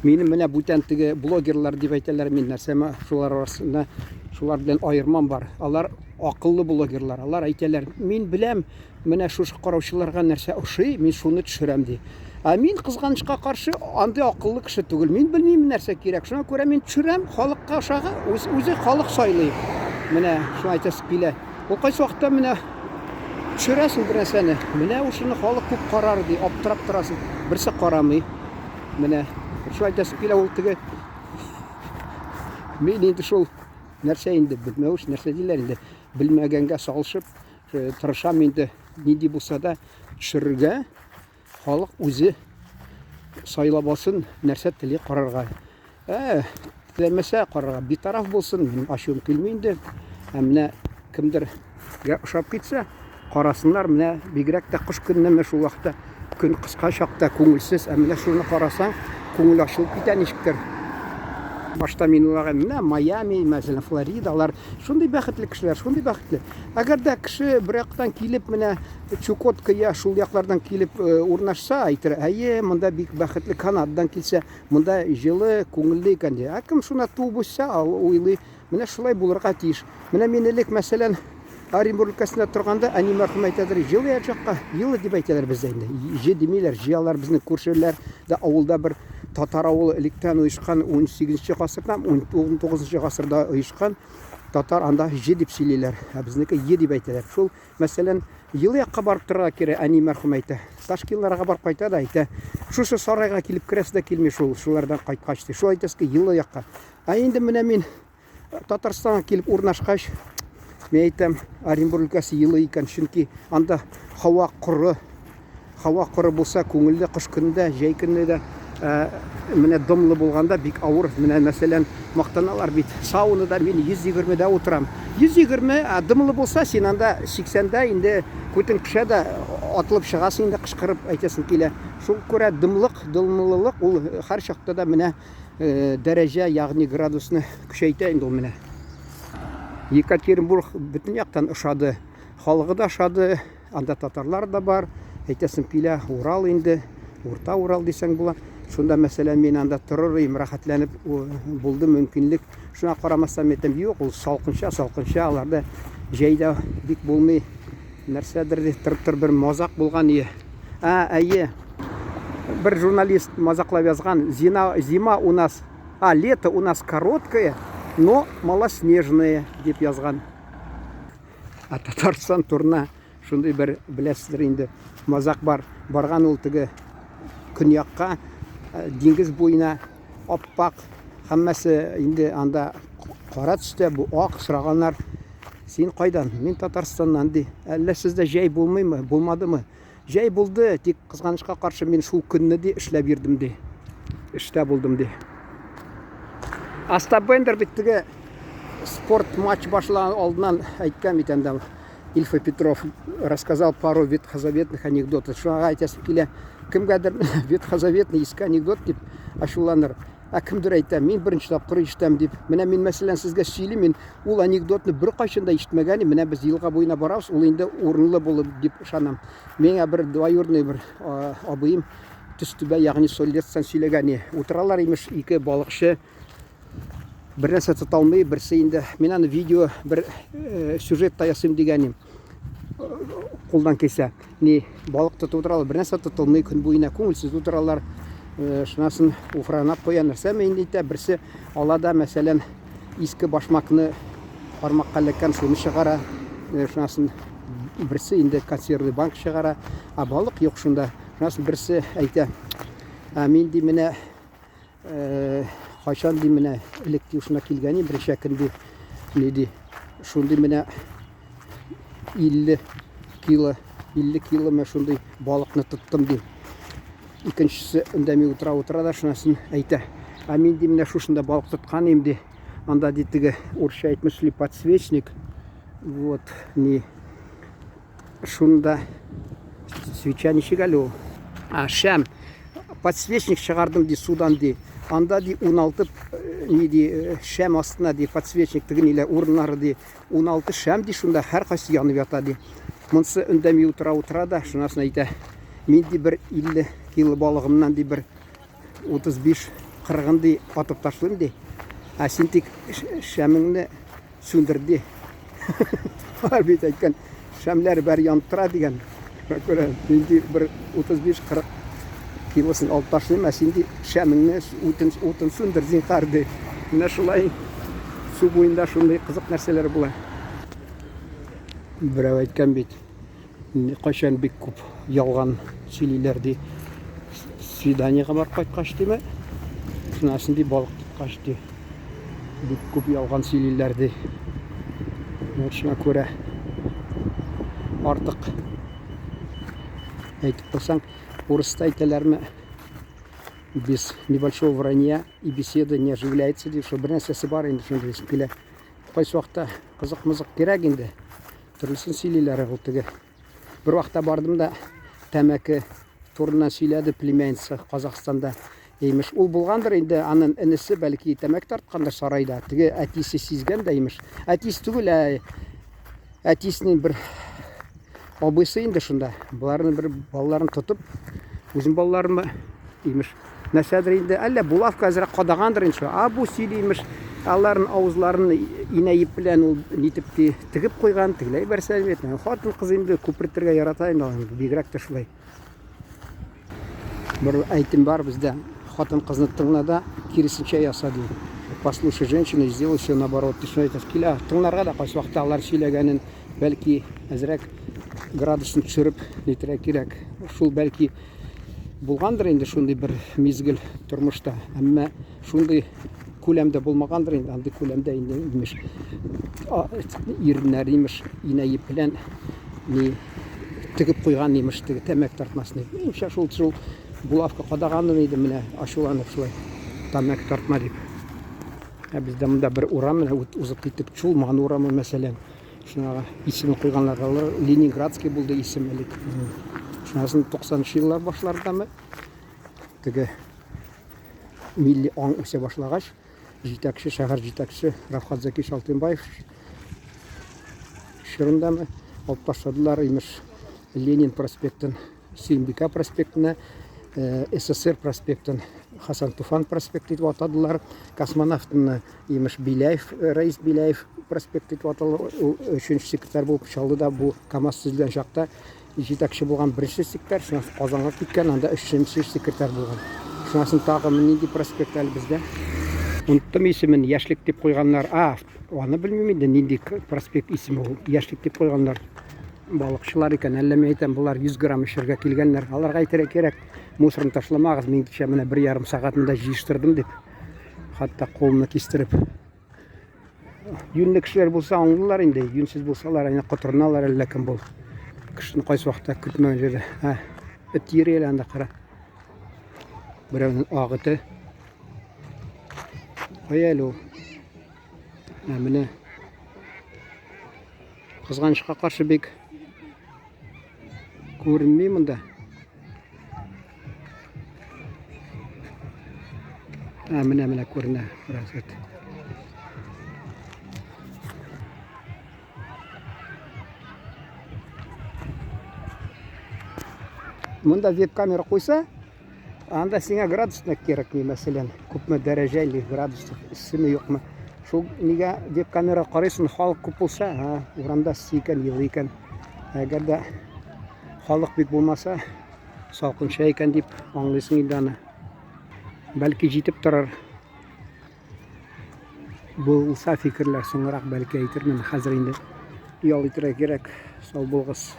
Минем менә бүтән теге блогерлар дип әйтәләр, мин нәрсәмә шулар арасында шулар белән аермам бар. Алар акыллы блогерлар. Алар әйтәләр, мин беләм, менә шушы караучыларга нәрсә ошый, мин шуны төшерәм ди. Ә мин кызганычка каршы андый акыллы кеше түгел. Мин белмим нәрсә кирәк. Шуңа күрә мин төшерәм, халыкка ошагы, үз, үзе халык сайлый. Менә шуны әйтәсе килә. Ул кайсы вакытта менә төшерәсең бер нәрсәне. Менә шуны халык күп карар ди, аптырап торасың. Берсе карамый. Менә шулай әйтәсе килә ул теге мин инде шул нәрсә инде белмәвеш нәрсә диләр инде белмәгәнгә салышып э, тырышам инде нинди булса да төшерергә халык үзе сайлап алсын нәрсә тели карарга Ә, теләмәсә карарга битараф булсын, минем ачуым килми инде. Ә менә кемдергә ошап китсә, карасыннар, менә бигрәк тә кыш көннеме шул вакытта көн кыска чакта күңелсез, ә менә шуны карасаң, күңел ачылып китә ничектер. Башта мин уйлаган, менә Майами, мәсәлән, Флорида, алар шундый бәхетле кешеләр, шундый бәхетле. Әгәр дә кеше бер яктан килеп, менә Чукотка я шул яклардан килеп э, урнашса, әйтер, әйе, монда бик бәхетле, Канададан килсә, Монда җылы, күңелле икән ди. Ә кем шуна туып үссә, ал уйлый, менә шулай булырга тиеш. Менә мин элек, мәсәлән, Оренбург өлкәсендә торганда, әни мәрхүм әйтәдер, җылы якка, җылы дип әйтәләр бездә инде. Җы димиләр, җыялар безнең күршеләр дә авылда бер татар авылы электән оешкан, 18 гасырда, 19 гасырда оешкан татар анда җы дип сөйлиләр, ә безнеке е дип әйтәләр. Шул Мәсәлән, ел якка барып торырга кирәк, әни мәрхүм әйтә. Ташкинларга барып кайта да әйтә. Шушы сарайга килеп керәсе дә килми шул, шулардан кайткач ди. Шул әйтәсе ки, елы якка. Ә инде менә мин Татарстанга килеп урнашкач, мин әйтәм, Оренбург өлкәсе елы икән, чөнки анда һава коры, Һава коры булса, күңелле, кыш көне дә, җәй көне дә менә дымлы булганда бик авыр. Менә мәсәлән, мактаналар бит, саунада мин 120 дә утырам. 120, ә дымлы булса, син анда 80-дә инде күтең пешә дә атылып чыгасың инде кычкырып әйтәсең килә. Шул күрә дымлык, дымлылык ул һәр чакта да менә дәрәҗә, ягъни градусны көчәйтә инде ул менә. Екатеринбург бөтен яктан ошады. Халыгы да ошады. Анда татарлар да бар. Әйтәсем килә, Урал инде, Урта Урал дисәң була. Шунда, мәсәлән, мин анда торыр идем, рәхәтләнеп булды мөмкинлек. Шуңа карамастан мин әйтәм, юк, ул салкынча, салкынча, аларда җәйдә бик булмый. Нәрсәдер ди, тыр-тыр бер мазак булган ие. А, әйе. Бер журналист мазаклап язган, зина, зима у нас, а, лето у нас короткое, но малоснежное, дип язган. Ә Татарстан турына шундый бер беләсездер инде мазак бар. Барган ул теге көньякка, э, диңгез буена аппак, һәммәсе инде анда кара төстә, бу ак сораганнар. Син кайдан? Мин Татарстаннан ди. Әллә сездә җәй булмыймы? Булмадымы? Җәй булды, тик кызганычка каршы мин шул көнне ди эшләп йөрдем ди. Эштә булдым ди. Остап Бендер бит теге спорт матч башлан алдыннан әйткән бит анда Ильф и Петров рассказал пару ветхозаветных анекдотов. Шуңа әйтәсем килә, кемгәдер ветхозаветный иске анекдот дип ачуланыр. Ә кемдер әйтә, мин беренче тапкыр ишетәм дип. Менә мин мәсәлән сезгә сөйлим, мин ул анекдотны беркайчан да ишетмәгән идем. Менә без елга буена барабыз, ул инде урынлы булыр дип ышанам. Миңа бер двоюродный бер абыем Төстүбә, ягъни Соллецтан сөйләгән. Утыралар имеш ике балыкчы бер нәрсә тота алмый, берсе инде мин аны видео бер э, сюжет та ясыйм дигән идем. Кулдан килсә. Ни, балык тотып утыралар, бер нәрсә тотылмый, көн буена күңелсез утыралар. Э, шунасын уфранап куя нәрсәме инде итә, берсе ала да, мәсәлән, иске башмакны кармакка эләккән, шуны чыгара. Э, шунасын берсе инде консервный банк чыгара, ә балык юк шунда. Шунасын берсе әйтә, ә мин ди менә э, кайчан ди менә элек ди шунда килгән идем, берничә көн ди, ни ди, шундый менә 50 кило, 50 кило менә шундый балыкны тоттым ди. Икенчесе үндәми утыра утыра да шунысын әйтә. Ә мин ди менә шушында балык тоткан идем ди. Анда ди теге урысча әйтмешли подсвечник. Вот, ни Шунда свеча ничек әле ул? А, шәм. Подсвечник чыгардым ди судан ди. Анда ди 16 э, ни ди э, шәм астына ди подсвечник теге ниләр урыннары ди. 16 шәм ди шунда һәркайсы янып ята ди. Монсы үндәми утыра утыра да шунасын әйтә. Мин ди бер 50 кило балыгымнан ди бер 35 кырыгын ди атып ташлыйм ди. Ә син тик шәмеңне сүндер ди. Алар бит әйткән, шәмләр бәр янып тора дигән. Шуңа күрә нинди бер 35-40 килосын алып ташлыйм, ә син ди шәмеңне утын, утын сүндер, зинһар ди. Менә шулай су буенда шундый кызык нәрсәләр була. Берәү әйткән бит, кайчан бик күп ялган сөйлиләр ди. Свиданиега барып кайткач диме? Шуннан ди балык тоткач ди. Бик күп ялган сөйлиләр ди. Вот шуңа күрә артык әйтеп куйсаң, урыста әйтәләрме, без небольшого вранья и беседы не оживляется ди, шул бер нәрсәсе бар инде шундый килә. Кайсы вакытта кызык-мызык кирәк инде. Төрлесен сөйлиләр ул теге. Бер вакытта бардым да тәмәке турыннан сөйләде племянница Казахстанда. Имеш, ул булгандыр инде, анын энесе бәлки тәмәке тарткандыр сарайда. Теге әтисе сизгән дә имеш. Әтисе түгел, ә әтисенең бер абыйсы инде шунда. Боларны бер балаларын тотып, үзем балаларымы имеш. Нәрсәдер инде, әллә булавка әзрәк кадагандыр инде шул. А бу сөйли имеш, аларын авызларын инә еп белән ул нитеп ти тегеп куйган, тегеләй берсә бит. Хатын кыз инде күпертергә ярата инде алар, бигрәк тә шулай. Бер әйтем бар бездә, хатын кызны тыңла да, киресенчә яса ди. Послушай женщину и сделай все наоборот. Дип шулай әйтәсе килә. Тыңларга да кайсы вакытта алар сөйләгәнен бәлки әзрәк градусын төшереп нитәргә кирәк. Шул бәлки Булгандыр инде шундый бер мизгел тормышта, әмма шундый күләмдә булмагандыр инде, андый күләмдә инде имеш иреннәр имеш инә еп белән ни тегеп куйган имеш теге тәмәк тартмасын дип. Минемчә шул шул булавка кадаганын иде менә ачуланып шулай тәмәк тартма дип. Ә бездә монда бер урам менә узып киттек, Чулман урамы мәсәлән. Шуңа исемен куйганнар. Алар Ленинградский булды исем элек. Шуннан соң 90 еллар башларындамы теге милли аң үсә башлагач, җитәкче, шәһәр җитәкчесе Рафхат Зәкич Алтынбаев чорындамы алып ташладылар, имеш, Ленин проспектын Сөембикә проспектына, э, СССР проспектын Хасан Туфан проспекты дип атадылар. Космонавтны имеш Беляев, э, Раис Беляев проспекты дип аталды. Ул өченче секретарь булып Чаллыда бу КАМАЗ төзелгән чакта җитәкче булган беренче секретарь, шуннан соң Казанга киткән, анда өченче секретарь булган. Шуннан соң тагы нинди проспект әле бездә? Оныттым исемен, Яшьлек дип куйганнар. А, аны белмим инде, нинди проспект исеме ул. Яшьлек дип куйганнар. Балыкчылар икән, әллә мин әйтәм, болар 100 грамм эчәргә килгәннәр. Аларга әйтергә кирәк, мусорны ташламагыз, мин кичә менә 1,5 сәгать монда җыештырдым дип. Хәтта кулымны кистереп. Юньле кешеләр булса аңлыйлар инде, юньсез булсалар, әнә котырыналар әллә кем бул. Кешене кайсы вакытта көтмәгән җирдә. Ә, эт йөри әле анда кара. Берәүнең ак эте. Кая әле ул? Ә менә кызганычка каршы бик күренми монда. Ә менә менә күренә бераз эт. Монда веб-камера куйса, Анда сиңа градусник кирәкми, мәсәлән, күпме дәрәҗә или градус эссеме юкмы. Шул нигә веб-камера карыйсың, халык күп булса, һа, урамда эссе икән, елы икән. Әгәр дә халык бик булмаса, салкынча икән дип аңлыйсың инде аны. Бәлки җитеп торыр. Булса фикерләр соңрак бәлки әйтермен. Хәзер инде ял итәргә кирәк. Сау булыгыз.